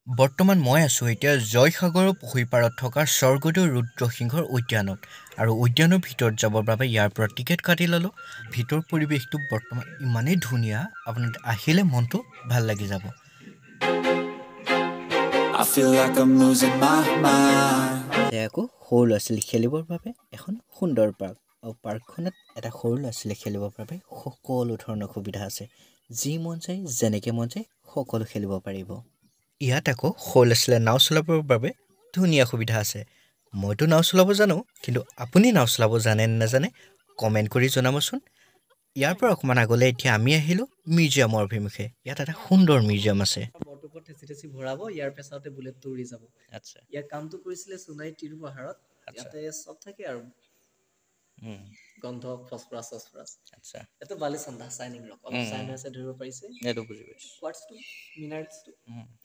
বৰ্তমান মই আছোঁ এতিয়া জয়সাগৰৰ পুখুৰী পাৰত থকা স্বৰ্গদেউ ৰুদ্ৰসিংহৰ উদ্যানত আৰু উদ্যানৰ ভিতৰত যাবৰ বাবে ইয়াৰ পৰা টিকেট কাটি ল'লোঁ। ভিতৰ পৰিৱেশটো বৰ্তমান ইমানেই ধুনীয়া, আপোনালোকে আহিলে মনটো ভাল লাগি যাব। I feel like I'm losing my mind. এয়া আকৌ সৰু ল'ৰা ছোৱালী খেলিবৰ বাবে এখন সুন্দৰ পাৰ্ক আৰু পাৰ্কখনত এটা সৰু ল'ৰা ছোৱালী খেলিবৰ বাবে সকলো ধৰণৰ সুবিধা আছে। যি মন যায়, যেনেকৈ মন যায় সকলো খেলিব পাৰিব। ইয়াত আকৌ সৰু ল'ৰা ছোৱালীয়ে নাও চলাবৰ বাবে ধুনীয়া সুবিধা আছে। মইতো নাও চলাব জানো, কিন্তু আপুনি নাও চলাব জানে নে নাজানে কমেণ্ট কৰি জনাবচোন। ইয়াৰ পৰা অকণমান আগলৈ এতিয়া আমি আহিলোঁ মিউজিয়ামৰ অভিমুখে। ইয়াত এটা সুন্দৰ মিউজিয়াম আছে। বৰটোপত ঠেচি ঠেচি ভৰাব, ইয়াৰ পেছাতে বুলেটটো উৰি যাব। ইয়াৰ কামটো কৰিছিলে সোণাই তিৰুপাহাৰত। ইয়াতে চব থাকে আৰু গন্ধক, ফচফৰাছ চচফৰাছ। এইটো বালিচন্দা, চাইনিং ৰক, অলপ চাইন আছে, ধৰিব পাৰিছে। এইটো বুজি পাইছোঁ। কোৱাৰ্টছটো, মিনাৰেলছটো।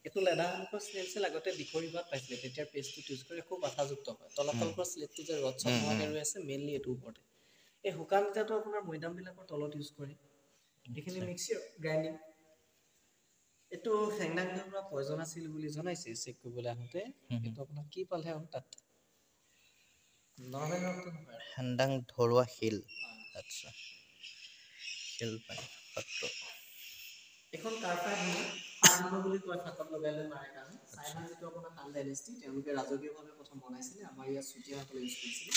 এইটো লেদা সন্মুখৰ স্নেল আগতে দিখৰি ভাত পাইছিলে, তেতিয়া পেষ্টটো ইউজ কৰি খুব আঠাযুক্ত হয়। তলাতল ঘৰ শ্লেটটো যে ৰদ চদ নোহোৱাকৈ ৰৈ আছে, মেইনলি এইটো ওপৰতে। এই শুকান ইটাটো আপোনাৰ মৈদামবিলাকৰ তলত ইউজ কৰে। এইখিনি মিক্সি গ্ৰাইণ্ডিং। এইটো হেংদাংটোৰ পৰা পয়জন আছিল বুলি জনাইছে চেক কৰিবলৈ আহোঁতে। এইটো আপোনাক কি পালে আৰু তাত নৰ্মেল ৰকটো নহয় আৰু। হেন্দাং ধৰুৱা শিল। আচ্ছা, শিল পানী পাত্ৰ। এইখন কাৰ্ফাই ধনু, সাত ধনু বুলি কয়, ফাকত লগাই লৈ মাৰে কাৰণে। চাইনাৰ যিটো আপোনাৰ হান ডাইনেষ্টি, তেওঁলোকে ৰাজকীয়ভাৱে প্ৰথম বনাইছিলে। আমাৰ ইয়াত চুতীয়াসকলে ইউজ কৰিছিলে।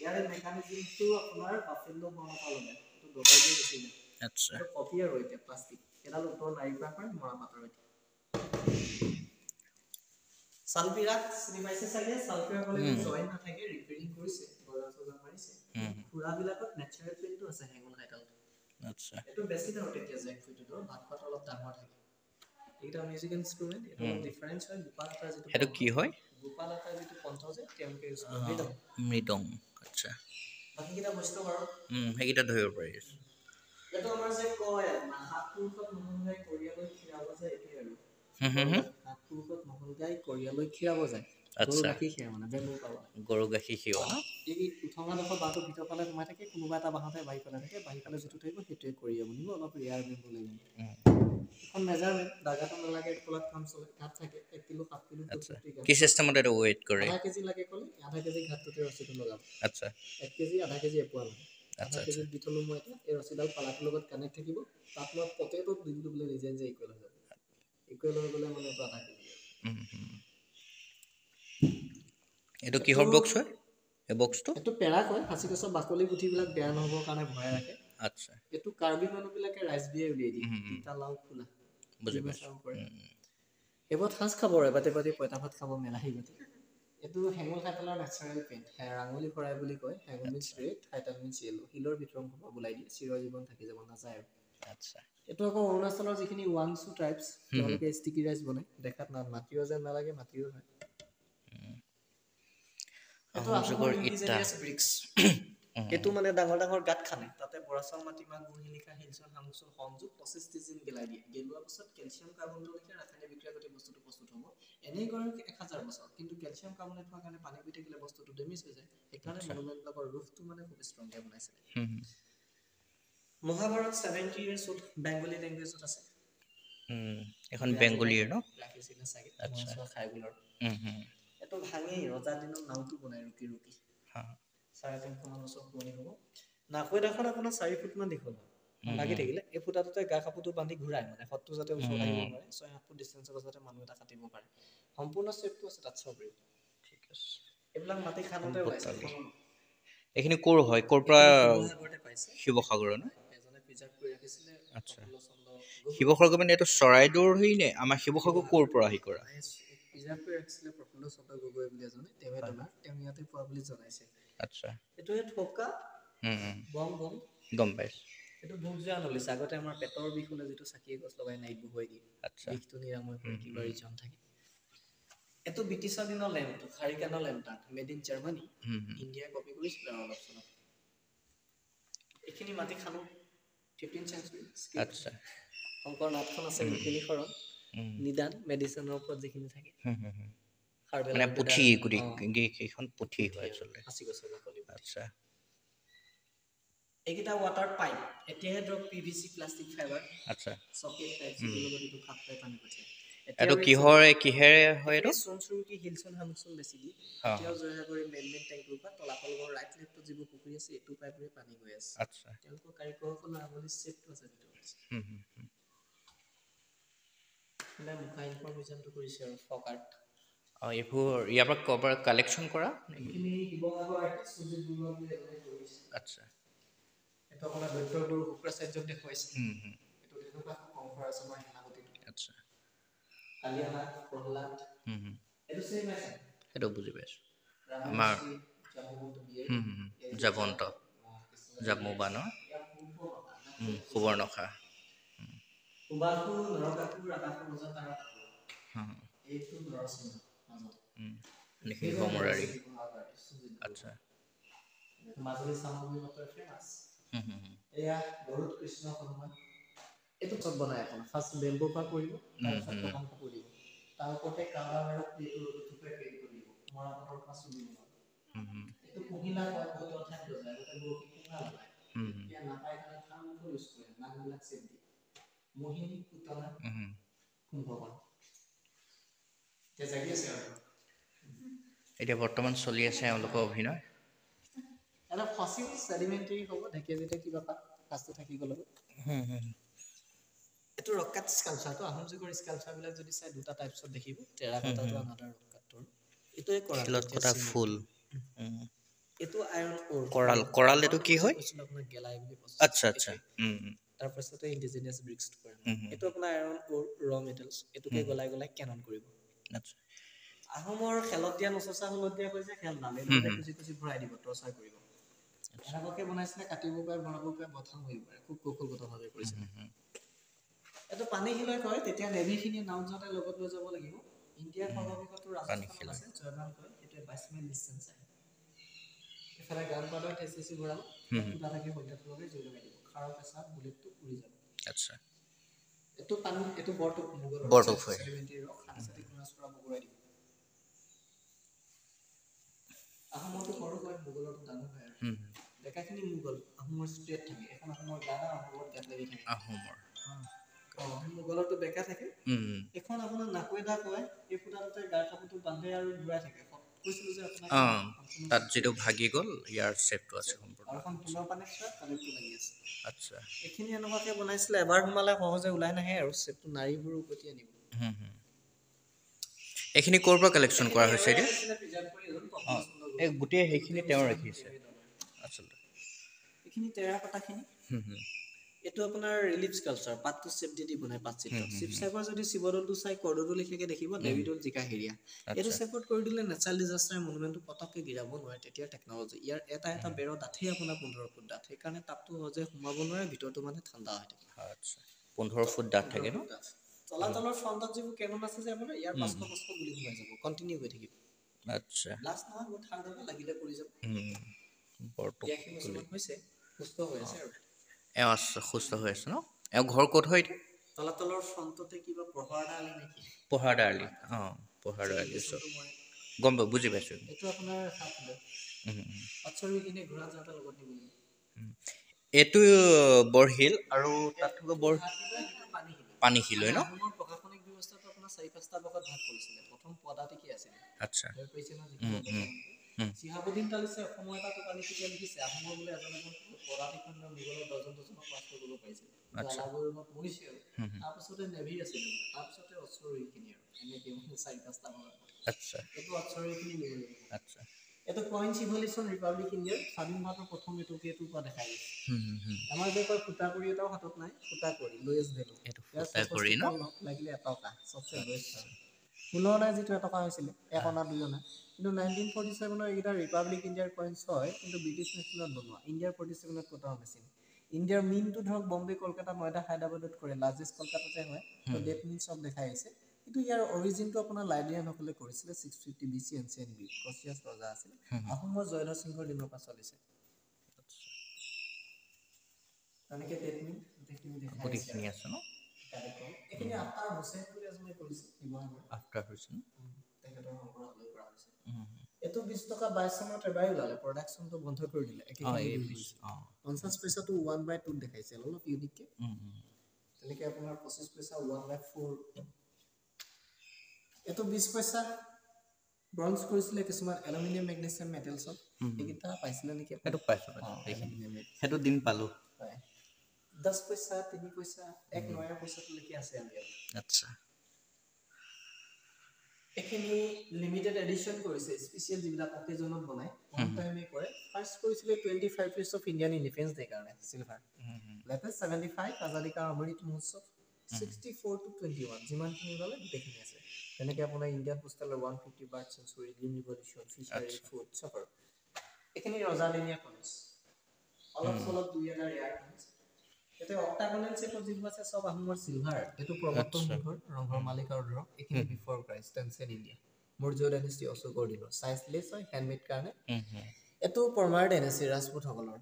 ইয়াৰে মেকানিজিমটো আপোনাৰ বাফেলো হৰ্ণৰ পৰা লগাই, এইটো দবাই দিয়ে বেছি যায়। এইটো কপি আৰু এতিয়া প্লাষ্টিক এডাল উত্তৰ নাৰীৰ পৰা কৰে মৰা পাতৰ। এতিয়া চালপিৰা চিনি পাইছে চাগে। চালপিৰা ক'লে জইন নাথাকে, ৰিপেয়াৰিং কৰিছে, গজা চজা মাৰিছে। খুৰাবিলাকত নেচাৰেল পেইনটো আছে হেঙুল হাইতালটো। এইটো বেছি নহয়, তেতিয়া জেক ফ্ৰুইটটো ভাত খোৱাটো অলপ ডাঙৰ থাকে। এইকেইটা মিউজিকেল ইনষ্ট্ৰুমেণ্ট। এইটো অলপ ডিফাৰেঞ্চ হয়, গোপাল আতাৰ যিটো সেইটো কি হয়? গোপাল আতাৰ যিটো কণ্ঠ যে তেওঁলোকে ইউজ কৰে, মৃদং। মৃদং, আচ্ছা। বাকীকেইটা বস্তু বাৰু সেইকেইটা ধৰিব পাৰি। এইটো আমাৰ যে কয়, সাত পুৰুষত মোহন গাই কৰিয়ালৈ খীৰাব যায়, এইটোৱে আৰু সাত পুৰুষত মোহন গাই কৰিয়ালৈ খীৰাব যায়। গৰু গাখীৰ খীৰাই, মানে বেম্বু পাব। গৰু গাখীৰ খীৰোৱা ন? এই উঠঙা ডোখৰ বাঁহটো ভিতৰ ফালে সোমাই থাকে, কোনোবা এটা বাঁহতে বাহিৰ ফালে থাকে। বাহিৰ ফালে যিটো থাকিব সেইটোৱে কৰিয়া বনিব। অলপ ৰেয়াৰ বেম্বু লাগিব। এখন মেজাৰমেণ্ট, দাগাটো নালাগে, এক তোলাত কাম চলে। ঘাট থাকে 1 কিলো, 7 কিলো। কি চিষ্টেমত এইটো ৱেইট কৰে? আধা কেজি লাগে ক'লে আধা কেজি ঘাটটোতে ৰছীটো লগাব। 1 কেজি, আধা কেজি, এপোৱা লাগে। আধা কেজিত দি থ'লো মই। এতিয়া এই ৰছীডাল পালাটোৰ লগত কানেক্ট থাকিব। তাত মই পটেটোত দি দিলোঁ বোলে, নিজে নিজে ইকুৱেল হৈ যাব। ইকুৱেল হৈ গ'লে মানে এইটো আধা কেজি। এইটো কিহৰ বক্স হয় এই বক্সটো? এইটো পেৰা কয়। সাঁচি গছৰ বাকলি গুটিবিলাক বেয়া নহ'বৰ কাৰণে ভৰাই ৰাখে। এইটো কাৰ্বি মানুহবিলাকে ৰাইচ বিয়াৰ উলিয়াই দিয়ে, তিতা লাও খোলা। বুজি পাইছোঁ। কৰে এইবোৰত সাজ খাব আৰু এবাতি এবাতি পঁইতা ভাত খাব, মেলাহি বাতি। এইটো হেঙুল হাইতালৰ নেচাৰেল পেইণ্ট, ৰাঙলী শৰাই বুলি কয়। হেঙুল মিনছ ৰেড, হাইতাল মিনছ য়েলো। শিলৰ ভিতৰ অংশৰ পৰা ওলাই দিয়ে, চিৰ জীৱন থাকি যাব, নাযায় আৰু। এইটো আকৌ অৰুণাচলৰ যিখিনি ৱাংচু ট্ৰাইবছ, তেওঁলোকে ষ্টিকি ৰাইচ বনায়। দেখাত না মাটিও যেন নালাগে, মাটিও হয়। এইটো আহোম যুগৰ ইটা। ব্ৰিক্স। এইটো মানে ডাঙৰ ডাঙৰ গাঁত খানে, তাতে বৰা চাউল, মাটিমাহ, গুৰ, শিলিখা, শিলচৰ, শামুকচূণ সংযোগ 25-30 দিন গেলাই দিয়ে। গেলোৱাৰ পাছত কেলছিয়াম কাৰ্বনেটৰ লেখীয়া ৰাসায়নিক বিক্ৰিয়া ঘটি বস্তুটো প্ৰস্তুত হ'ব। এনেই কৰে 1000 বছৰ, কিন্তু কেলছিয়াম কাৰ্বনেট হোৱাৰ কাৰণে পানী পৰি থাকিলে বস্তুটো ডেমেজ হৈ যায়। সেইকাৰণে মনুমেণ্টবিলাকৰ ৰুফটো মানে খুব ষ্ট্ৰংকৈ বনাইছিলে। মহাভাৰত 70 ইয়াৰ্ছ অল্ড, বেংগলী লেংগুৱেজত আছে। এখন বেংগলীৰ ন? ৰাখিছিলে চাগে খাই গ'ল আৰু। এইটো ভাঙি ৰজা দিনত নাওটো বনাই ৰুকি ৰুকি। 350মান বছৰ পুৰণি হ'ব। নাকৈদাখন আপোনাৰ 4 ফুটমান দীঘল হয়। লাগি থাকিলে এই ফুটাটোতে গা কাপোৰটো বান্ধি ঘূৰাই, মানে সতটো যাতে ওচৰত আহিব নোৱাৰে, 6-7 ফুট ডিষ্টেঞ্চৰ যাতে মানুহ এটা কাটিব পাৰে। সম্পূৰ্ণ শ্বেপটো আছে তাত চবৰে। ঠিক আছে। এইবিলাক মাটি খানোতে ওলাইছে। এইখিনি ক'ৰ হয়, ক'ৰ পৰা? শিৱসাগৰতে পাইছে। শিৱসাগৰৰ ন? এজনে প্ৰিজাৰ্ভ কৰি ৰাখিছিলে। প্ৰফুল্ল চন্দ্ৰ। শিৱসাগৰ মানে এইটো চৰাইদেউৰ হেৰি নে আমাৰ শিৱসাগৰ ক'ৰ পৰা হেৰি কৰা? প্ৰিজাৰ্ভ কৰি ৰাখিছিলে প্ৰফুল্ল চন্দ্ৰ গগৈ বুলি এজনে, তেওঁৱে ডনাৰ। তেওঁ ইয়াতে পোৱা বুলি জনাইছে। এইটো থকা বং বং। গম পাইছোঁ। এইটো ভোগ যোৱা নলিচ। আগতে আমাৰ পেটৰ বিষ হ'লে যিটো চাকি গছ লগাই নাইট বহুৱাই দিয়ে, বিষটো নিৰাময় কৰে, কিবা ৰিজন থাকে। এইটো ব্ৰিটিছৰ দিনৰ লেম্পটো, হাৰিকানৰ লেণ্টাৰ্ণ, মেড ইন জাৰ্মানী। ইণ্ডিয়াই কপি কৰিছিলে আৰু অলপ চলপ। এইখিনি মাটি খানো, 15 চেঞ্চুৰী। শংকৰ নাটখন আছে, ৰুক্মিণী শৰণ, নিদান, মেডিচিনৰ ওপৰত যিখিনি থাকে। মানে পুথি গোটেই কেইখন পুথি হয় আচলতে। সাঁচি গছৰ বাকলি। এইকেইটা ৱাটাৰ পাইপ। এতিয়াহে ধৰক PVC, plastic, fibre. Socket type, লগত এইটো খাপ খাই পানী পঠিয়ায়। এইটো কিহৰে কিহেৰে হয়? এইটো চূণ চুৰুকি, শিলচূণ, শামুকচূণ বেছি দি। এতিয়াও জয়সাগৰী মেইন মেইন টেংকটোৰ পৰা তলাতল ঘৰ ৰাইট লেফ্টত যিবোৰ পুখুৰী আছে, এইটো পাইপেৰে পানী গৈ আছে। তেওঁলোকৰ কাৰিকৰসকলৰ আঙুলিৰ চেপটো আছে ভিতৰত। মানে মুখা শিল্পৰ মিউজিয়ামটো কৰিছে আৰু ফক আৰ্ট। অঁ, এইবোৰ ইয়াৰ পৰা ক'ৰবাৰ কালেকশ্যন কৰা? এইখিনি শিৱসাগৰ আৰ্টিষ্ট সুজিত বৰুৱা বুলি এজনে কৰিছে। এইটো আপোনাৰ দৈত্যৰ গুৰু শুক্ৰাচাৰ্যক দেখুৱাইছে। এইটো ধেনুকাসুৰ, কংসৰ আশ্ৰমৰ সেনাপতিটো। কালিয়ানাগ, প্ৰহ্লাদ। এইটো চিনি পাইছে? সেইটো বুজি পাইছোঁ। আমাৰ জাবন্ত জামুবানৰ সুবৰ্ণখা। সুবাসুৰ, নৰকাসুৰ, আকাশৰ ৰজা তাৰকাসুৰ। এইটো নৰসিংহ মাজত। নিসিংহ মুৰাৰী। মাজুলী চামগুৰি সত্ৰৰ ফেমাছ। এয়া গৰুড, কৃষ্ণ, হনুমান। এইটো চব বনাই এখন ফাৰ্ষ্ট বেম্বুৰ পৰা কৰিব, তাৰপিছত কটন কাপোৰ দিব, তাৰ ওপৰতে কালাৰ আৰু ক্লেটো ৰ'দত শুকুৱাই পেইণ্ট কৰি দিব। মৰাপাটৰ পৰা চুলি বনাব। এইটো কুঁহিলা কয়, বহুত ঠাইত গজায়। আগতে বৰশী কোঙা লগায়, এতিয়া নাপায় কাৰণে থাৰ্মোকল ইউজ কৰে, নাকবিলাক চেপ দিয়ে। মোহিনী, পুতনা, কুম্ভকৰ্ণ। এতিয়া জাগি আছে আৰু। এতিয়া বৰ্তমান চলি আছে এওঁলোকৰ অভিনয়। এটা ফচিল ছেডিমেণ্টেৰী হ'ব, ঢেকীয়াজুলিতে কিবা পাত সাজটো থাকি গ'ল। এইটো ৰক কাট স্কালচাৰটো। আহোম যুগৰ স্কালচাৰবিলাক যদি চাই, দুটা টাইপছত দেখিব, টেৰাকটাটো আনাদাৰ ৰক কাটৰ। এইটোৱে কৰাল। শিলত কটা ফুল। এইটো আইৰণ অ'ৰ। কৰাল, কৰাল। এইটো কি হয়? কৈছিলোঁ আপোনাক গেলাই বুলি। আচ্ছা আচ্ছা তাৰপাছতে ইণ্ডিজিনিয়াছ ব্ৰিক্সটো কৰে। এইটো আপোনাৰ আইৰণ অ'ৰ, ৰ মেটেলছ। এইটোকে গলাই গলাই কেনন কৰিব। আহোমৰ খেলত দিয়া নচচা হুলত দিয়া কৈছে, খেল নালে খুচি খুচি ভৰাই দিব, টৰ্চাৰ কৰিব। এনেকুৱাকে বনাইছিলে, কাটিব পাৰে, ভৰাব পাৰে, বঠাম কৰিব পাৰে। খুব কৌশলগতভাৱে কৰিছিলে। এইটো পানী শিলৈ কয়। তেতিয়া নেভিখিনিয়ে নাৱত যাওঁতে লগত লৈ যাব লাগিব। ইণ্ডিয়াৰ সৰ্ববৃহৎ ৰাজস্থানত আছে, জয়বান কয়। সেইটোৱে 22 মাইল ডিষ্টেঞ্চ আহে। এইফালে গান পাউডাৰ ঠেচি ভৰাব, ফুটা থাকে, সন্ধিয়াটো লগাই জুই লগাই দিব, খাৰৰ পেচাত বুলেটটো উৰি যাব। এইটো পানী, এইটো বৰটোপ, মোগলৰ। বৰটোপ হয়। হাতী চাতি, ঘোঁৰা চোৰা বগৰাই দিব। আহোমৰটো সৰু হয়, মোগলৰটো ডাঙৰ হয়। আৰু ডেকাখিনি মোগল, আহোমৰ ষ্ট্ৰেট থাকে। এখন আহোমৰ গান আৰু আহোমৰ গাত লাগি থাকে। আহোমৰ। মোগলৰটো বেকা থাকে। এইখন আপোনাৰ নাকৈদা কয়। এই ফুটাটোতে গাৰ কাপোৰটো বান্ধে আৰু ঘূৰাই থাকে। কৈছিলো যে আপোনাক। তাত যিটো ভাগি গ'ল, ইয়াৰ শ্বেপটো আছে সম্পূৰ্ণ। আৰু এখন শিলৰ পানীত চোৱা কালেপটো লাগি আছে। এইখিনি এনেকুৱাকে বনাইছিলে, এবাৰ সোমালে সহজে ওলাই নাহে আৰু শ্বেপটো নাৰীবোৰ উভতি আনিব। এইখিনি ক'ৰ পৰা কালেকশ্যন কৰা হৈছে এতিয়া? এই গোটেই সেইখিনি তেওঁ ৰাখিছে আচলতে। এইখিনি টেৰাকটাখিনি। এইটো আপোনাৰ ৰিলিফ স্কালচাৰ, পাতটো চেপ দি দি বনাই পাত চিত্ৰ। শিৱসাগৰ যদি শিৱদৌলটো চাই কৰদৌল লিখাকে দেখিব, দেৱীদৌল জিকা হেৰিয়া। এইটো চেপত কৰি দিলে নেচাৰেল ডিজাষ্টাৰ মনুমেণ্টটো পটককৈ গিৰাব নোৱাৰে। তেতিয়াৰ টেকনলজি। ইয়াৰ এটা এটা বেৰৰ ডাঠেই আপোনাৰ 15 ফুট ডাঠ। সেইকাৰণে তাপটো সহজে সোমাব নোৱাৰে, ভিতৰটো মানে ঠাণ্ডা হৈ থাকে। আচ্ছা, 15 ফুট ডাঠ থাকে ন? তলাতলৰ ফ্ৰণ্টত যিবোৰ কেনন আছে যে আপোনাৰ, ইয়াৰ 500 500 গুলি সোমাই যাব, কণ্টিনিউ হৈ থাকিব। ব্লাষ্ট নহয়, বহুত হাৰ্ড হ'ব, লাগিলে পৰি যাব। বৰটোপ। 82 বছৰমান হৈছে, সুস্থ হৈ আছে আৰু। এওঁ আছে, সুস্থ হৈ আছে ন? এওঁ ঘৰ ক'ত হয় এতিয়া? তলাতলৰ ফ্ৰণ্টতে কিবা পহৰাদা আলি নেকি। পহাৰদা আলি, অঁ, পহাৰদা আলি ওচৰত। গম পাই, বুজি পাইছোঁ। এইটো আপোনাৰ সাপ। অচৰিখিনি ঘোঁৰা যাওঁতে লগত নিব লাগিব। এইটো বৰশিল আৰু তাত থকা বৰ পানী শিল হয় ন? আহোমৰ প্ৰশাসনিক ব্যৱস্থাটো আপোনাৰ চাৰি পাঁচটা ভাগত ভাগ কৰিছিলে। প্ৰথম পদাতিকী আছিলে। ধৰিব পাৰিছে ন? চিহাবুদ্দিন তালিছে অসমৰ এটা টোকানি কেতিয়া লিখিছে, আহোমৰ বোলে এজন এজন পদাতিক সৈন্য মোগলৰ ডজন ডজনক পৰাস্ত কৰিব পাৰিছিল। আলাবৈৰৱত মৰিছে আৰু তাৰপিছতে নেভি আছিলে বোলে, তাৰপিছতে অচৰখিনি আৰু এনেকে মানে চাৰি পাঁচটা ভাগত। এইটো অচৰখিনি নিব লাগিব। এইটো কইনছ ইভলিউশ্যন ৰিপাব্লিক ইণ্ডিয়াৰ স্বাধীন ভাৰতৰ প্ৰথম এইটোকে এইটোৰ পৰা দেখাই দিছে। আমাৰ যে কয় ফুটা কৰি এটাও হাতত নাই, ফুটা কৰি লয়েষ্ট ভেলু। এইটো ফুটা কৰি ন? লাগিলে এটকা চবচে লয়েষ্ট। 16 অনা যিটো এটকা হৈছিলে, 1 অনা, 2 অনা। কিন্তু 1947ৰ এইকেইটা ৰিপাব্লিক ইণ্ডিয়াৰ কইনছ হয়, কিন্তু ব্ৰিটিছ মেচিনত বনোৱা। ইণ্ডিয়াৰ 47ত কটা মেচিন। ইণ্ডিয়াৰ মিনটো ধৰক বম্বে, কলকাতা, নয়ডা, হায়দৰাবাদত কৰে, লাৰ্জেষ্ট কলকাতাতে হয়। ত' ডেট মিন চব দেখাই আহিছে। কিন্তু ইয়াৰ অৰিজিনটো আপোনাৰ লাইডিয়ানসকলে কৰিছিলে, 650 BC, ancient Greek কচিয়াছ ৰজা আছিলে। আহোমৰ জয়ধ্বজ সিংহৰ দিনৰ পৰা চলিছে। তেনেকে ডেট মিন গোটেইখিনি দেখাই। গোটেইখিনি আছে ন? এইখিনি আফতাৰ হুছেইন বুলি এজনে কৰিছে শিৱসাগৰ। আফতাৰ হুছেইন। তেখেতৰ সংগ্ৰহালয় কৰা হৈছে। এইটো 20 টকা 22 চনত এবাৰ ওলালে, প্ৰডাকশ্যনটো বন্ধ কৰি দিলে। 50 পইচাটো 1/2ত দেখাইছে, অলপ ইউনিককে। তেনেকে আপোনাৰ 25 পইচা 1/4। এইটো 20 পইচা ব্ৰঞ্জ কৰিছিলে কিছুমান এলুমিনিয়াম মেগনেছিয়াম মেটেলছত। এইকেইটা পাইছিলে নেকি? সেইটো পাইছোঁ, সেইটো দিন পালোঁ। হয়, 10 পইচা, 3 পইচা, 1 নয়া পইচাটোলৈকে আছে আমি। আচ্ছা, এইখিনি লিমিটেড এডিশ্যন কৰিছে, স্পেচিয়েল যিবিলাক অকেজনত বনায়, ওৱান টাইমে কৰে। ফাৰ্ষ্ট কৰিছিলে 25 years of Indian Independence Day কাৰণে silver, latest 75 Azadi CAA Amrit Mahotsav, 64 to 21 যিমানখিনি ওলালে গোটেইখিনি আছে। তেনেকৈ আপোনাৰ Indian পোষ্টেলৰ 150 birth century, green revolution, fishery, food চব। আৰু এইখিনি ৰজাদিনীয়া কইনছ, অলপ চলপ দুই এটা ৰেয়াৰ কইনছ। ইয়াতে অক্টাগনেল শ্বেপত যিবোৰ আছে চব আহোমৰ চিলভাৰ। এইটো প্ৰৱৰ্তন যুগৰ ৰংঘৰ মালিক আৰু ধৰক এইখিনি before Christ, ancient India, Maurya dynasty, অশোকৰ দিনৰ, চাইজ লেছ হয় হেণ্ডমেড কাৰণে। এইটো পৰমাৰ ডাইনেষ্টি, ৰাজপুতসকলৰ।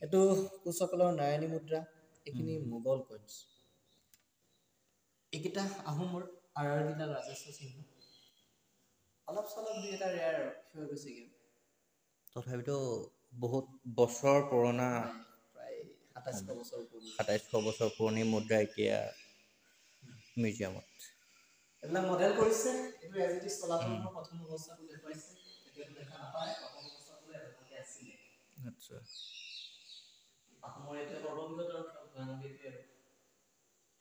এইটো কোচসকলৰ নাৰায়ণী মুদ্ৰা। এইখিনি মোগল কইনছ। এইকেইটা আহোমৰ আৰকেইডাল ৰাজস্ব চিহ্ন। অলপ চলপ দুই এটা ৰেয়াৰ হৈ গৈছেগৈ। তথাপিতো বহুত বছৰ পুৰণা, প্ৰায় 2700 বছৰ পুৰণি, 2700 বছৰ পুৰণি মুদ্ৰা এতিয়া মিউজিয়ামত। এইবিলাক মডেল কৰিছে। এইটো এজ it is তলাতল ঘৰ প্ৰথম অৱস্থাটো দেখুৱাইছে, এতিয়াতো দেখা নাপায়, প্ৰথম অৱস্থাটো এনেকুৱাকৈ আছিলে। আচ্ছা, আহোমৰ এইটোৱে সৰ্ববৃহৎ আৰু গুৱাহাটীটোৱে। আৰু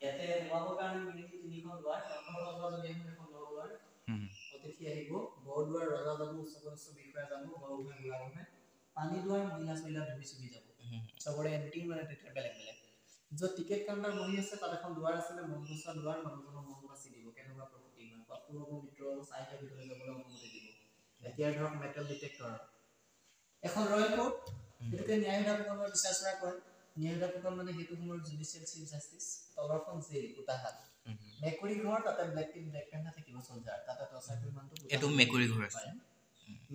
ইয়াতে সোমাবৰ কাৰণে মেইনলি তিনিখন দুৱাৰ। ৰংঘৰ সভা যদি আহোঁ, এখন দুৱাৰ অতিথি আহিব, বৰদুৱাৰ ৰজা যাব, উচ্চপদস্থ বিষয়া যাব, বৰগোহাঁই বুঢ়াগোহাঁই, পানী দুৱাৰ মহিলা চহিলা ধুবি চুবি যাব। চবৰে এণ্ট্ৰি মানে তেতিয়া বেলেগ বেলেগ। য'ত টিকেট কাউণ্টাৰ বহি আছে তাত এখন দুৱাৰ আছিলে, মন বচোৱা দুৱাৰ, মানুহজনৰ মন বাছি দিব, কেনেকুৱা প্ৰকৃতি হয়, শত্ৰু হ'ব মিত্ৰ হ'ব চাইহে ভিতৰলৈ যাবলৈ অনুমতি দিব। এতিয়া ধৰক মেটেল ডিটেক্টৰ। এখন ৰয়েল কোৰ্ট, সেইটোকে ন্যায়সুধা ফুকনৰ বিচাৰ চৰা কৰে। ন্যায়সুধা ফুকন মানে সেইটো সময়ৰ জুডিচিয়েল চিফ জাষ্টিছ। তলৰখন জেল, গোটাহাল, মেকুৰী ঘৰ, তাতে ব্লেক টিন ব্লেক পেণ্ট থাকিব চলজাৰ, তাতে টৰ্চাৰ কৰি মানুহটো। এইটো মেকুৰী ঘৰ আছে।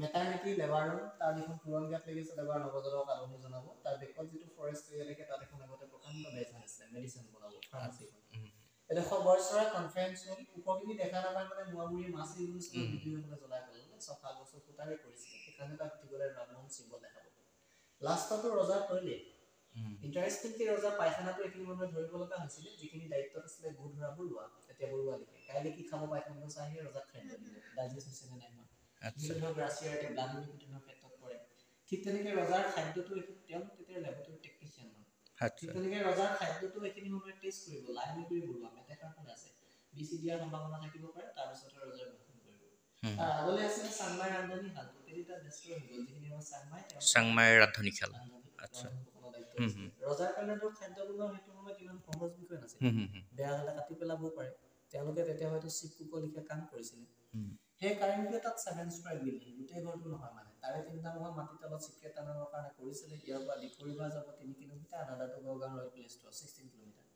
মেটাৰ্নিটি লেবাৰ ৰুম, তাৰ যিখন তোৰণ গাত লাগিছে লেবাৰ নৱজাতক আদৰণি জনাব। তাৰ বেকত যিটো ফৰেষ্ট এৰিয়া থাকে তাত এখন আগতে প্ৰকাণ্ড বেজহাল আছিলে, মেডিচিন বনাব ফাৰ্মাচীখন। এডোখৰ বৰচৰা কনফাৰেন্স ৰুম, ওপৰখিনি দেখা নাপায় মানে মোৱামুৰি মাছ ৰিভলিউচনত বিদ্ৰোহীসকলে জ্বলাই পেলালে, চফা গছৰ খুঁটাৰে কৰিছিলে, সেইকাৰণে তাত উঠিগ'লে ৰামমোহন চিম্বল দেখাব। লাষ্টতো ৰজাৰ টয়লেট। ইণ্টাৰেষ্টিংলি ৰজাৰ পায়খানাটো এইখিনি মানুহে ধৰিব লগা হৈছিলে, যিখিনি দায়িত্বত আছিলে গোধৰা বৰুৱা, তেতিয়া বৰুৱা লিখে কাইলৈ কি খাব পায়খানাটো চাইহে ৰজাক খাদ্য দিব, ডাইজেষ্ট হৈছে নে নাই হোৱা। যিটো ধৰক ৰাছিয়াৰ এতিয়া ভ্লাদিমিৰ পুটিনৰ ক্ষেত্ৰত কৰে, ঠিক তেনেকৈ ৰজাৰ খাদ্যটো তেওঁলোক তেতিয়া লেবৰেটৰী টেকনিচিয়ান মানুহ, ঠিক তেনেকৈ ৰজাৰ খাদ্যটো এইখিনি সময়ত টেষ্ট কৰিব, লাই মেকুৰী বৰুৱা মেটেকাৰখন আছে, বিচি দিয়াৰ সম্ভাৱনা থাকিব পাৰে, তাৰপিছতহে ৰজাই ভক্ষণ কৰিব। তাৰ আগলৈ আছিলে চাংমাই ৰান্ধনীশাল, টোটেলি তাত ডেষ্ট্ৰয় হৈ গ'ল, যিখিনি আমাৰ চাংমাই চাংমাই ৰান্ধনীশাল। আচ্ছা, ৰজাৰ কাৰণে ধৰক খাদ্য বনোৱা সেইটো সময়ত ইমান সহজ বিষয় নাছিল, বেয়া হ'লে কাটি পেলাবও পাৰে। তেওঁলোকে তেতিয়া হয়তো চিফ কুকৰ লিখীয়া কাম কৰিছিলে। সেই কাৰেণ্টটোৱে তাত 7 ষ্টৰী বিল্ডিং, গোটেই ঘৰটো নহয় মানে তাৰে 3টা মহল মাটিৰ তলত চিক্ৰেট টানেলৰ কাৰণে কৰিছিলে। ইয়াৰ পৰা দিখৌৰিবা যাব 3 কিলোমিটাৰ, আনাদাৰটো গড়গাঁও ৰয়েল পেলেচটো 16 কিলোমিটাৰ।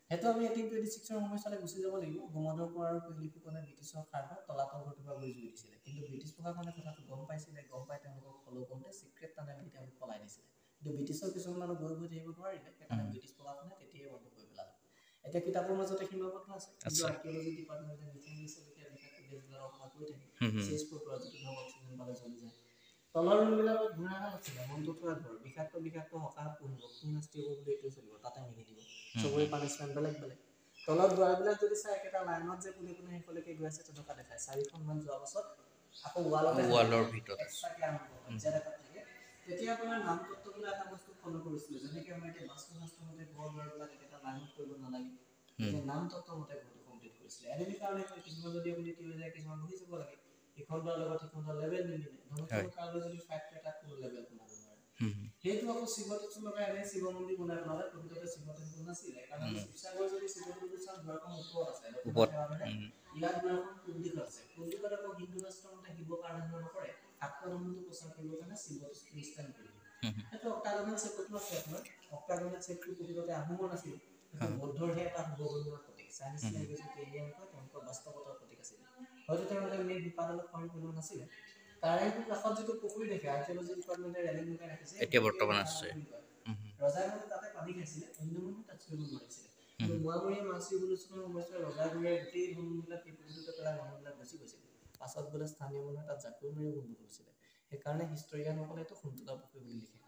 সেইটো আমি 1826ৰ সময়ছোৱালৈ গুচি যাব লাগিব। গোমধৰ কোঁৱৰ আৰু পিয়লি ফুকনে ব্ৰিটিছৰ সাৰ্ভত তলাতল ঘৰটোৰ পৰা গৈ জুই দিছিলে, কিন্তু ব্ৰিটিছ প্ৰশাসনে কথাটো গম পাইছিলে, গম পাই তেওঁলোকক ফ'ল' কৰোঁতে চিক্ৰেট টানেল দি তেওঁলোক পলাই দিছিলে। কিন্তু ব্ৰিটিছৰ কিছুমান মানুহ গৈ গৈ থাকিব নোৱাৰিলে, সেইকাৰণে ব্ৰিটিছ প্ৰশাসনে তেতিয়াই বন্ধ কৰি পেলালে। এতিয়া কিতাপৰ মাজতে সীমাবদ্ধ আছে, কিন্তু আৰ্কিঅলজি ডিপাৰ্টমেণ্টে মিথেন গেছৰ বিষয়ে বিষাক্ত গেছবিলাকৰ কথা কৈ থাকে। চেজ ফটোৱা যিটো ধৰক অক্সিজেন পালে জ্বলি যায়। তলৰ ৰুমবিলাকত ঘোঁৰাশাল আছিলে, মনটো থোৱা ঘৰ, বিষাক্ত বিষাক্ত সকাহ পুহিব, কোন শাস্তি হ'ব বুলি এইটোৱে চলিব, তাতে মেলি দিব। চবৰে পানিছমেণ্ট বেলেগ বেলেগ। তলত দুৱাৰবিলাক যদি চাই একেটা লাইনত যে কোনে কোনে শেষলৈকে গৈ আছে তেনেকুৱা দেখায়। 4খনমান যোৱা পাছত আকৌ ৱালতে ৱালৰ ভিতৰত এক্সট্ৰাকে আৰম্ভ হয়, যেনেকুৱা থাকে। তেতিয়া আপোনাৰ নাম তত্ত্ব বোলা এটা বস্তু ফ'ল' কৰিছিলে, যেনেকৈ আমাৰ এতিয়া বাস্তু শাস্ত্ৰ মতে ঘৰ দুৱাৰবিলাক একেটা লাইনত কৰিব নালাগে, তেতিয়া নাম তত্ত্ব মতে ঘৰটো কমপ্লিট কৰিছিলে। এনিমি কাৰণে কিছুমান যদি আপুনি থিয় হৈ যায় কিছুমান বহি যাব লাগে, ইখন দুৱাৰ লগত সিখন দুৱাৰ লেভেল নিমিলে, ধনুখন কাৰোলৈ যদি ফাইট কৰে তাত কোনো লেভেল সোমাব নোৱাৰে। সেইটো আকৌ শিৱ টেম্পল লগাই এনেই শিৱ মন্দিৰ বনাই পেলালে, প্ৰকৃততে শিৱ টেম্পল নাছিলে। কাৰণ শিৱসাগৰ যদি শিৱ টেম্পল চাওঁ, দুৱাৰখন ওপৰত আছে, ইয়াত দুৱাৰখন পূব দিশত আছে। পূব দিশত আকৌ হিন্দু শাস্ত্ৰ মতে শিৱক আৰাধনা নকৰে, শাক্ত ধৰ্মটো প্ৰচাৰ কৰিবৰ কাৰণে শিৱ ষ্টেণ্ড কৰি দিয়ে। সেইটো অক্টাগনেল শ্বেপতো আছে আপোনাৰ। অক্টাগনেল শ্বেপটো প্ৰকৃততে আহোমৰ নাছিল, সেইটো বৌদ্ধৰহে এটা শুভ গণনাৰ প্ৰতীক। চাইনিজ লেংগুৱেজত এৰিয়ান কয়, তেওঁলোকৰ বাস্তৱতাৰ প্ৰতীক আছিলে। হয়তো তেওঁলোকে মেইন শিপাডালক সহায় পেলোৱা নাছিলে। তাৰে কাষত যিটো পুখুৰী দেখে, আৰ্কিঅলজি ডিপাৰ্টমেণ্টে ৰেলিং লগাই ৰাখিছে, এতিয়া বৰ্তমান আছে। ৰজাই মানে তাতে পানী খাইছিলে, অন্য মানুহে টাচ কৰিব নোৱাৰিছিলে। কিন্তু মোৱামৰীয়া মাছ ৰিভলিউচনৰ সময়ছোৱাত ৰজাঘৰীয়া গোটেই ধনবিলাক সেই পুখুৰীটোতে পেলাই মানুহবিলাক গুচি গৈছিল। পাছত বোলে স্থানীয় মানুহে তাত জাকৈ মাৰি বন্ধু তুলিছিলে। সেইকাৰণে হিষ্টৰিয়ানসকলে এইটো সোণতোলা পুখুৰী বুলি লিখে।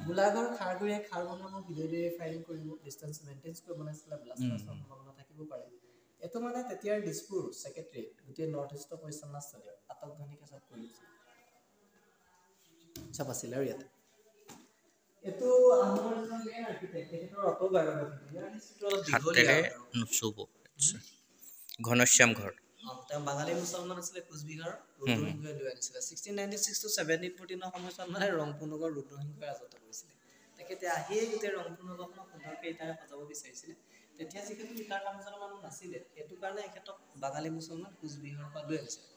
গোলাঘৰ খাৰঘৰীয়াই খাৰ বনাব, হৃদয় ফায়াৰিং কৰিব, ডিষ্টেঞ্চ মেইনটেইন কৰি বনাইছিলে, ব্লাষ্ট হোৱাৰ সম্ভাৱনা থাকিব পাৰে। এইটো মানে তেতিয়াৰ দিছপুৰ ছেক্ৰেটেৰিয়েট, গোটেই গোটেই নৰ্থ ইষ্টৰ পজিশ্যন নাছিলে, আটক ধুনীয়াকৈ চব কৰি দিছিলে, চব আছিলে। আৰু ইয়াতে এইটো আহোমৰ এজন মেইন আৰ্কিটেক্ট, তেখেতৰ অট'বায়োগ্ৰাফি। ইয়াৰ হিষ্ট্ৰীটো অলপ দীঘলীয়া। হাতেৰে নুচুব। ঘনশ্যাম ঘৰ। অঁ, তেওঁ বাঙালী মুছলমান আছিলে, কোচবিহাৰৰ ৰুদ্ৰসিংহই লৈ আনিছিলে। 1696 টু 1714ৰ সময়ছোৱাত মানে ৰংপুৰ নগৰ ৰুদ্ৰসিংহই ৰাজত্ব কৰিছিলে। তেখেতে আহিয়ে গোটেই ৰংপুৰ নগৰখনক সুন্দৰকৈ ইটাৰে সজাব বিচাৰিছিলে। তেতিয়া যিহেতু ইটাৰ কাম জনা মানুহ নাছিলে, সেইটো কাৰণে এখেতক বাঙালী মুছলমান কোচবিহাৰৰ পৰা লৈ আনিছিলে।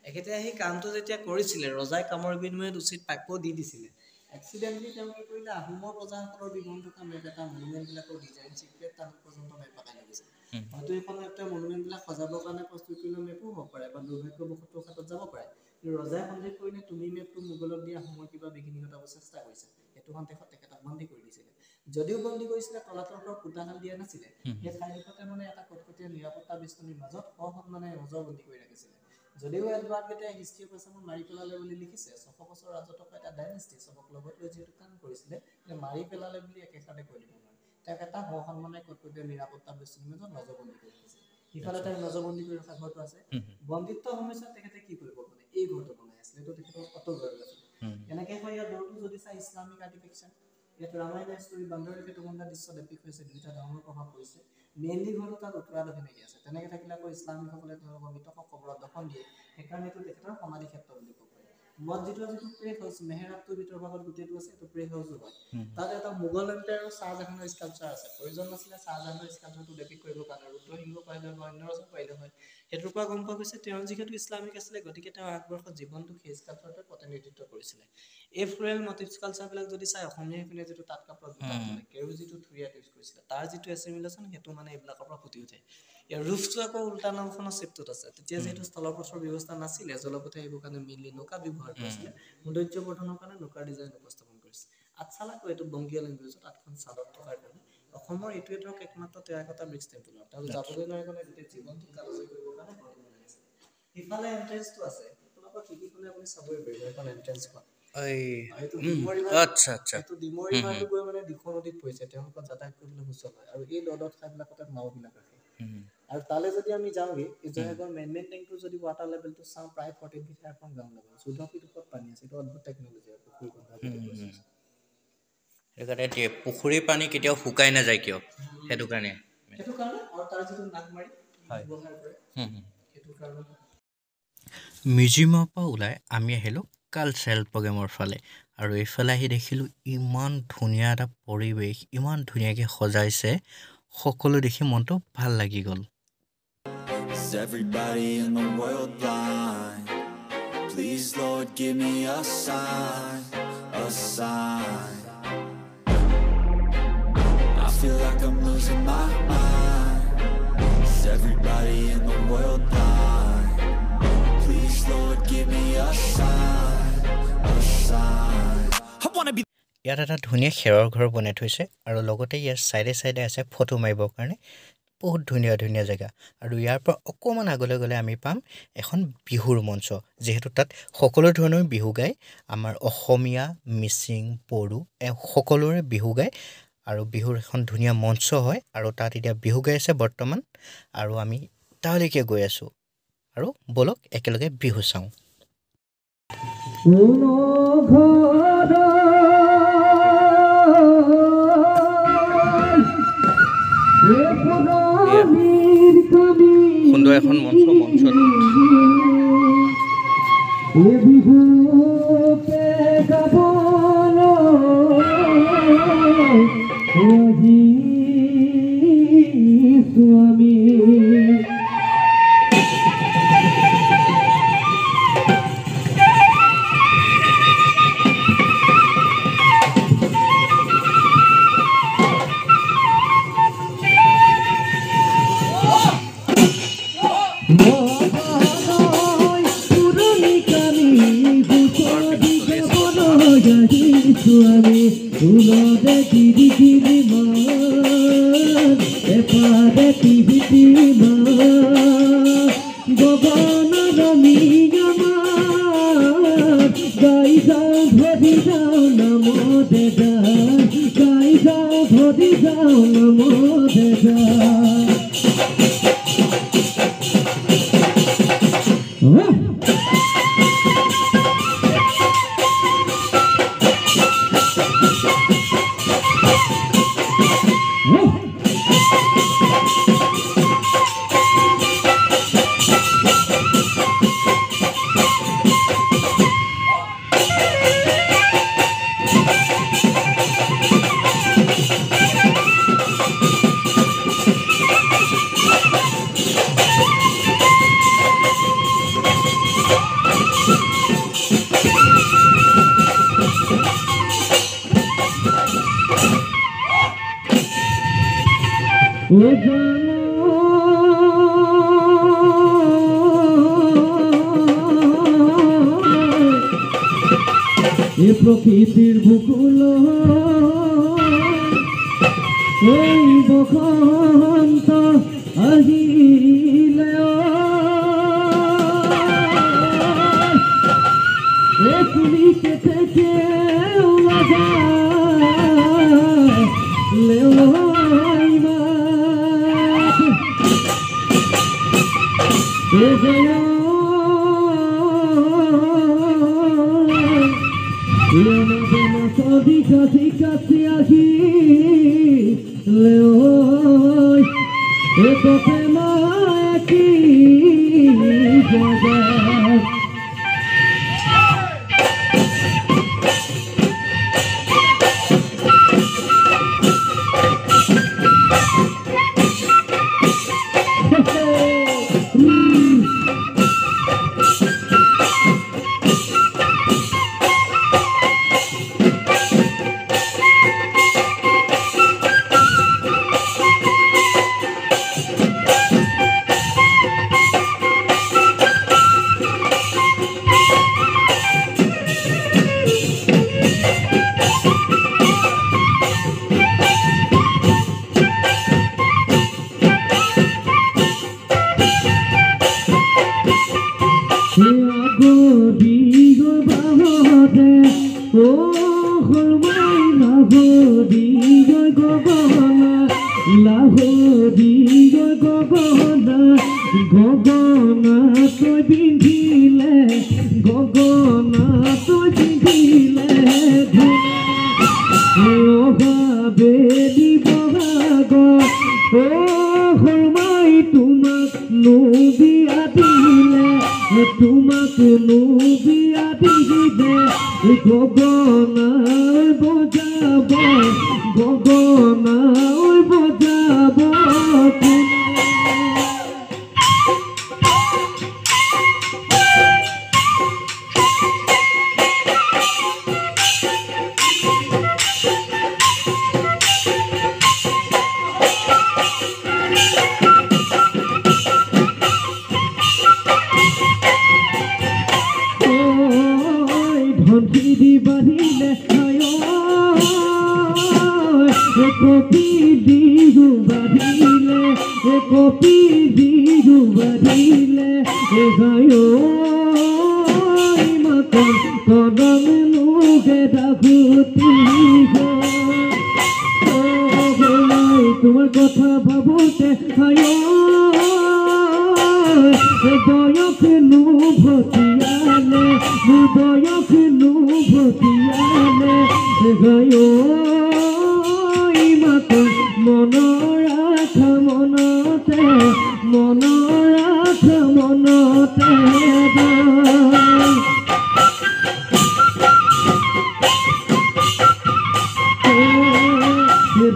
এখেতে আহি কামটো যেতিয়া কৰিছিলে, ৰজাই কামৰ বিনিময়ত উচিত প্ৰাপ্য দি দিছিলে। এক্সিডেণ্টলি তেওঁ কি কৰিলে, আহোমৰ প্ৰজাসকলৰ বিৱৰণ থকা মেপ এটা, মনুমেণ্টবিলাকৰ ডিজাইন চিক্ৰেট তাত পৰ্যন্ত মেপ আঁকাই লৈ গৈছে। হয়তো এইখন মেপটোৱে মনুমেণ্টবিলাক সজাবৰ কাৰণে প্ৰস্তুত কৰি লোৱা মেপো হ'ব পাৰে বা দুৰ্ভাগ্যবশতঃ হাতত যাব পাৰে। কিন্তু ৰজাই সন্দেহ কৰিলে, তুমি মেপটো মোগলক দি আহোমৰ কিবা বিঘিনি ঘটাব চেষ্টা কৰিছা। সেইটো সন্দেহত তেখেতক বন্দী কৰি দিছিলে। যদিও বন্দী কৰিছিলে, তলাতল ঘৰ পোতাশাল দিয়া নাছিলে। সেই ঠাইডোখৰতে মানে এটা কটকটীয়া নিৰাপত্তা বেষ্টনীৰ মাজত সসন্মানে নজৰবন্দী কৰি ৰাখিছিলে। যদিও এডৱাৰ্ড গেটে হিষ্ট্ৰী অফ আছামত মাৰি পেলালে বুলি লিখিছে, 600 বছৰ ৰাজত্ব কৰা এটা ডাইনেষ্টি চবক লগত লৈ যিহেতু কাম কৰিছিলে, মাৰি পেলালে বুলি একেষাৰতে কৈ দিব নোৱাৰে। তেওঁক এটা সসন্মানে কটকটীয়া নিৰাপত্তা বেষ্টনীৰ মাজত নজৰবন্দী কৰি ৰাখিছিলে। সিফালে তেওঁক নজৰবন্দী কৰি ৰখা ঘৰটো আছে। বন্দিত্ব সময়ছোৱাত তেখেতে কি কৰিব, মানে এই ঘৰটো বনাই আছিলে। এইটো তেখেতৰ অট'বায়োগ্ৰাফি। কেনেকৈ হয়, ইয়াৰ দৌৰটো যদি চাই, ইছলামিক আৰ্কিটেকচাৰ। ইয়াত ৰামায়ণ ষ্টৰী, বান্দৰ সেতুবন্ধা দৃশ্য ডেপিক হৈছে, দুইটা ধৰ্মৰ প্ৰভাৱ পৰিছে। মেইনলি ঘৰটো তাত উত্তৰা দক্ষিণেকে আছে। তেনেকৈ থাকিলে আকৌ ইছলামিকসকলে তেওঁলোকৰ মৃতকক কবৰত দফন দিয়ে, সেইকাৰণে এইটো তেখেতৰ সমাধি ক্ষেত্ৰ বুলি ক'ব পাৰি। মছজিদৰ যিটো প্ৰে হাউচ, মেহৰাবটোৰ ভিতৰ ভাগত গোটেইটো আছে, এইটো প্ৰে হাউচো হয়। তাত এটা মোগল এম্পায়াৰৰ শ্বাহজাহানৰ স্কাল্পচাৰ আছে। প্ৰয়োজন নাছিলে শ্বাহজাহানৰ স্কাল্পচাৰটো ডেপিক কৰিবৰ কাৰণে, ৰুদ্ৰসিংহ পাৰিলে হয়, অন্য ৰজা পাৰিলে হয়। সেইটোৰ পৰা গম পোৱা গৈছে তেওঁ যিহেতু ইছলামিক আছিলে, গতিকে তেওঁ আকবৰ্ষৰ জীৱনটোক সেই স্কাল্পচাৰটোৱে প্ৰতিনিধিত্ব কৰিছিলে। এই ফ্ল'ৰেল মটিভ স্কাল্পচাৰবিলাক যদি চাই, অসমীয়া সেইপিনে যিটো তাঁত কাপোৰত বুটা আছিলে, কেৰু যিটো থুৰিয়াত ইউজ কৰিছিলে, তাৰ যিটো এছিমিলেশ্যন, সেইটো মানে এইবিলাকৰ পৰা ফুটি উঠে। ইয়াৰ ৰুফটো আকৌ উল্টা নাওখনৰ শ্বেপটোত আছে। তেতিয়া যিহেতু স্থলপথৰ ব্যৱস্থা নাছিলে, জলপথে আহিবৰ কাৰণে মেইনলি নৌকা ব্যৱহাৰ কৰিছিলে, সৌন্দৰ্য বৰ্ধনৰ কাৰণে নৌকাৰ ডিজাইন উপস্থাপন কৰিছে। আঠচালাকো এইটো বংগীয় লেংগুৱেজত আঠখন চাদত থকাৰ কাৰণে অসমৰ এইটোৱে ধৰক একমাত্ৰ টেৰাকটা ব্ৰিক্স টেম্পল। তেওঁ যাবলৈ নোৱাৰে কাৰণে গোটেই জীৱনটো কাগজে কৰিবৰ কাৰণে ঘৰটো বনাই আছে। সিফালে এণ্ট্ৰেঞ্চটো আছে, আপোনালোকৰ খিৰিকীখনে আপুনি চাবই পাৰিব এইখন এণ্ট্ৰেঞ্চখন। আচ্ছা আচ্ছা, এইটো ডিমৌ ৰিভাৰটো গৈ মানে দিখৌ নদীত পৰিছে, তেওঁলোকৰ যাতায়াত কৰিবলৈ সুচল হয়। আৰু এই দ দ ঠাইবিলাকতে নাওবিলাক ৰাখে। আৰু তালৈ যদি আমি যাওঁগৈ, এই জয়সাগৰ মেনমেড টেংকটোৰ যদি ৱাটাৰ লেভেলটো চাওঁ, প্ৰায় 14 feet high from ground level, 14 feet ওপৰত পানী আছে। এইটো অদ্ভুত টেকনলজি আৰু পুখুৰী বন্ধা। সেইটো কাৰণে পুখুৰীৰ পানী কেতিয়াও শুকাই নাযায়। কিয়? সেইটো কাৰণে, সেইটো কাৰণে। আৰু তাৰ যিটো নাগমাৰি ব্যৱহাৰ কৰে, সেইটো কাৰণে। মিউজিয়ামৰ পৰা ওলাই আমি আহিলোঁ কালচাৰেল প্ৰগ্ৰেমৰ ফালে আৰু এইফালে আহি দেখিলোঁ ইমান ধুনীয়া এটা পৰিৱেশ, ইমান ধুনীয়াকৈ সজাইছে, সকলো দেখি মনটো ভাল লাগি গ'ল। Is everybody in the world blind? Please, Lord, give me a sign, a sign. I feel like I'm losing my mind. Is everybody in the world blind? Please, Lord, give me a sign, a sign. I wanna be ইয়াত এটা ধুনীয়া খেৰৰ ঘৰ বনাই থৈছে আৰু লগতে ইয়াৰ চাইডে চাইডে আছে ফটো মাৰিবৰ কাৰণে বহুত ধুনীয়া ধুনীয়া জেগা। আৰু ইয়াৰ পৰা অকণমান আগলৈ গ'লে আমি পাম এখন বিহুৰ মঞ্চ, যিহেতু তাত সকলো ধৰণৰ বিহু গায়, আমাৰ অসমীয়া, মিচিং, বড়ো সকলোৰে বিহু গায় আৰু বিহুৰ এখন ধুনীয়া মঞ্চ হয়। আৰু তাত এতিয়া বিহু গাই আছে বৰ্তমান আৰু আমি তালৈকে গৈ আছোঁ আৰু ব'লক একেলগে বিহু চাওঁ। সুন্দৰ এখন মঞ্চ, মঞ্চত এ প্রকৃতির ভূগোল এই বসন্ত আহিলে এ কুলিকে থেকে তোমার কথা ভাবতে বয়স নু ভতিয়ালে বয়স নু ভতিয়ালে মাতন মন রাখ মনতে মন রাখ মনতে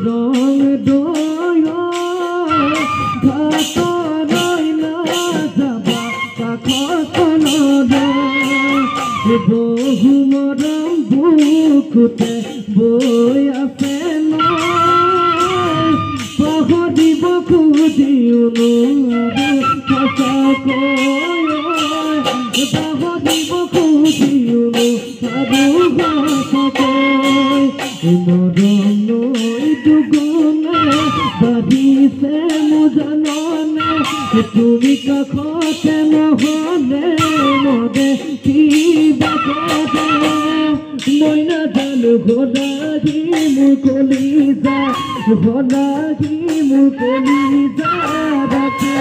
রং দয় ভাত রইলা যাবা বহু মরম বুকুতে বই আছে পাহৰিব খুজিও পাহৰিব খুজিও মৰম নৈ দুগুণে বাঢ়িছে মোৰ জাননে তুমি কাষতে নহ'লে মদে কিবা কথা মই নাজানো সদাহি মোৰ কলিজা সদাহি মোৰ কলিজা ডাকে।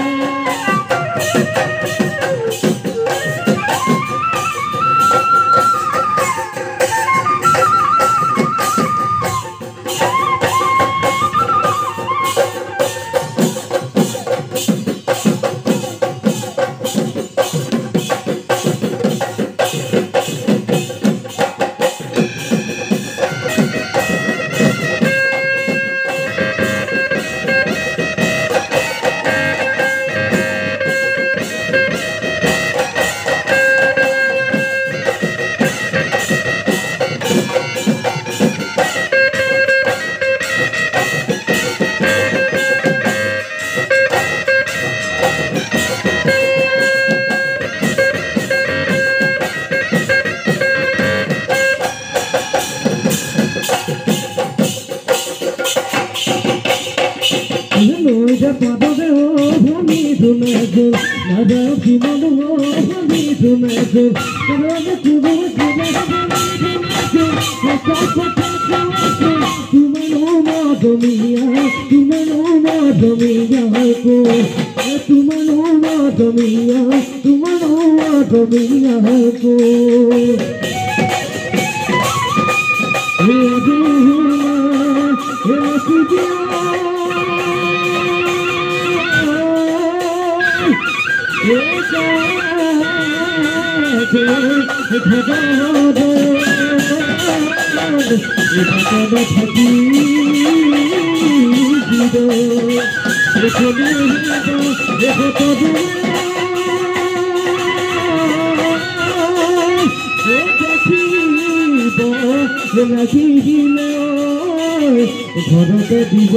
ঘৰতে দিব।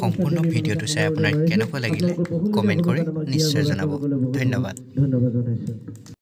সম্পূৰ্ণ ভিডিঅ'টো চাই আপোনাৰ কেনেকুৱা লাগিলে কমেণ্ট কৰি নিশ্চয় জনাব। ধন্যবাদ। ধন্যবাদ জনাইছোঁ।